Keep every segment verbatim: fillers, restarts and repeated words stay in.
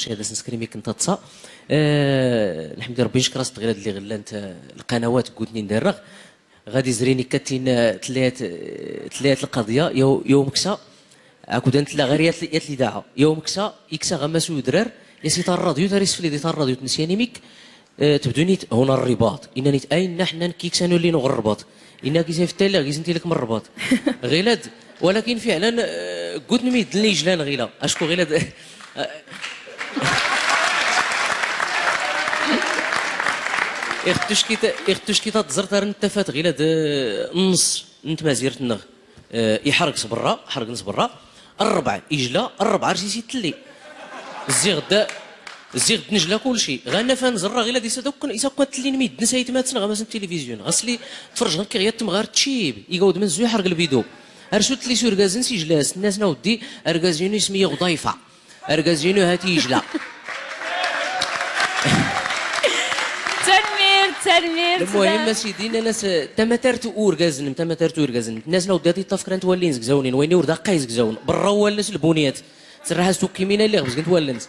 شهادة سنسكريمي كنت تصا. آه، الحمد لله ربي نشكر راس غير هاد اللي غلانت، آه، القنوات قوتني ندرغ. غادي زريني كاتين، آه، تلات، آه، تلات القضية يو-، يوم كسا. أكو دانت لا غير يات-، يات لي داعا. يوم كسا، يكسا غمسو يدرار. يا سي تاع الراديو، تاع ريس فليدي تاع الراديو، تنسياني ميك. آه، تبدوني ت-، هنا الرباط. إنني ت-، أين نحن نكيك سنولي نغربط. إنا كي سيف تيلا، كي سنتي لك من الرباط. غيلاد، ولكن فعلًا، آه، قلت نميد لي جلان غيلا. أشكو غيلاد. إختش كي ت-، إختش كي تزرت رن تفات غيلاد، آه، نص، نت ما زيرت النغ. آه، يحرق صبرا، حرق نصبرا. الربع يجلى، الربع رشي سي تلي. الزيغ دا، الزيغ دنجلى كلشي. غانا فان زرا غير دي سدوكن، إسا كنت تلي نميد نسايت ماتن غمس التلفزيون. غسلي تفرج غنكي غير تمغار تشيب. يقود من زوي حرق البيدو. أرسلت لي سور غازن سي جلاس. الناس ناودي، أرغازينو اسمي غضيفة. أرغازينو هاتي يجلى. تنمير، تنمير، المهم سيدي، انا س-، تماترت اورغازنم، تماترت اورغازنم. الناس ناودي هاتي طاف كرانت والين زكزاونين، ويني ورد قاي زكزاون. برا والنس البنيات. سرها سوكي مينا اللي غبز كنت والنس.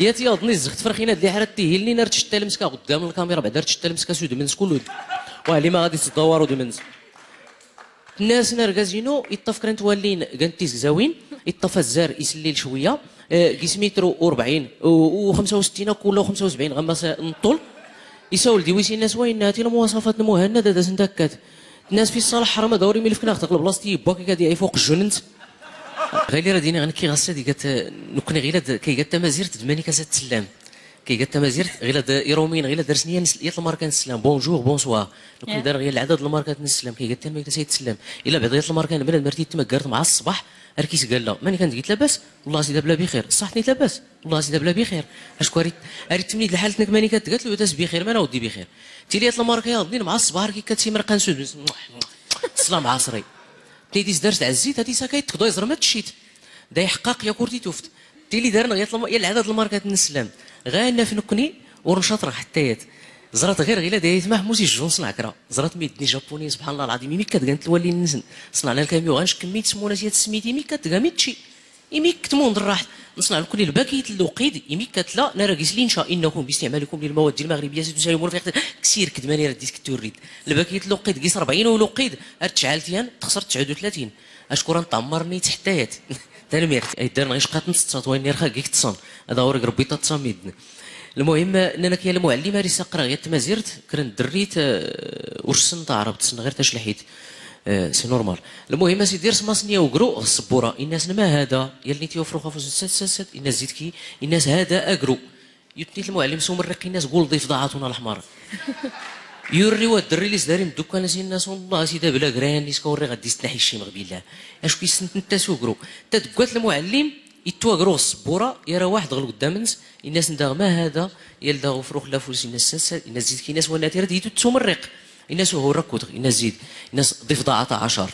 ياتي ياضني الزخت فرخينا دلي حرات تيهيلني نار تشتا المسكا قدام الكاميرا، بعدا تشتا المسكا سود من سكولود. واه، لي ما غادي تدور ودمنز. الناس نرغازينو يطف كرنت والين كانت تيزكزاوين، يطف الزار يسليل شويه، آه، قيس متر و40 و65 كله و75 غمس نطول. يساول ديويسي الناس وين ناتي المواصفات المهنده داز ندكات. الناس في الصالح حرام دوري ملف كنا تقلب بلاصتي باكي كادي فوق الجننت. غير راه ديني غنكي غسه دي قالت نكني غير كي قالت مازيرت دماني كاسات تسلام. كي قالت تمازيرت، غير د-، إيرومين، غير درسني يا نس-، يا الماركة نسلام، بونجور، بونسوار. لو كان دار غير العدد الماركة نسلام، كي قالت تما سيد تسلام. إلا بعد غير الماركة نبدا مرتي تمقرت مع الصباح، أركيس قال لا. ماني كانت قلت لاباس؟ والله سيدي بلا بخير. صحتني لاباس؟ والله سيدي بلا بخير. أشكو أريد، أريد تمنيد لحالتك ماني كانت قالت له داس بخير، ما أنا ودي بخير. تيلي يا الماركة يا ضنين مع الصباح، أركي كاتسي مرقان سود. سلام عصري. تيدي درت عزيت، هاتي ساكايت تكدو يزرمت الشيت. دا يحقق يا كورتي توفت. تيلي دارنا يا طلما-، يا العدد الماركات نسلام. غانا في نكني ورنشاط راه حتى يات. زرات غير غيلا دايت مع موسي جون صنع كرا. زرات ميدني جابوني سبحان الله العظيم. يمي كتقانت الوالي نسن. صنعنا الكاميو غنش كميت سمونا سيات سميتي يمي كتقا ميتشي. يمي كتمون دراحت. نصنع نكني الباكي اللقيد، يمي كتلا نرى قيس لي إن شاء إنكم باستعمالكم للمواد المغربية ستساهمون في اقت-، كسير كدماني راه ديسك توريد. الباكي اللقيد قيس أربعين ولقيد. أرتشعل تيان تخسر تسعود وثلاثين. أشكرًا تعمرني تحتايات. تنميرت. أي دار نعيش قاتن تصات وين يرخى قيك تصان. هذا ورق ربي تتصاميدن. المهم، أننا كي المعلم هاري ساقرا غير تمازيرت، كرن دريت، آه، ورسن تعرب، تسن غير تشلحيت. آه، سي نورمال. المهم، سي دير سماسنيا وقرو، السبورة. الناس ما هذا، يلي تيوفرو خافو ست، ست، ست، ست، الناس زيد كي، الناس هذا أقرو. يتنيت المعلم سوم الرقي الناس قول ضيف ضاعتنا الحمار. يوري ودري لي سداري من الدكان سي الناس والله سي دابلا قران نيس كوري غادي ستنحي الشيم غبيلا. اش كي سنت نتا سوقرو؟ تدقات المعلم يتواقرو السبوره يرى واحد غلو قدام الناس. الناس ندا ما هذا؟ يلدا غفروخ لا فلوس الناس سنسا الناس زيد كي ناس وانا تيرا ديتو تسوم الرق. الناس وهو ركوت الناس زيد. الناس ضيف ضاعت عشر.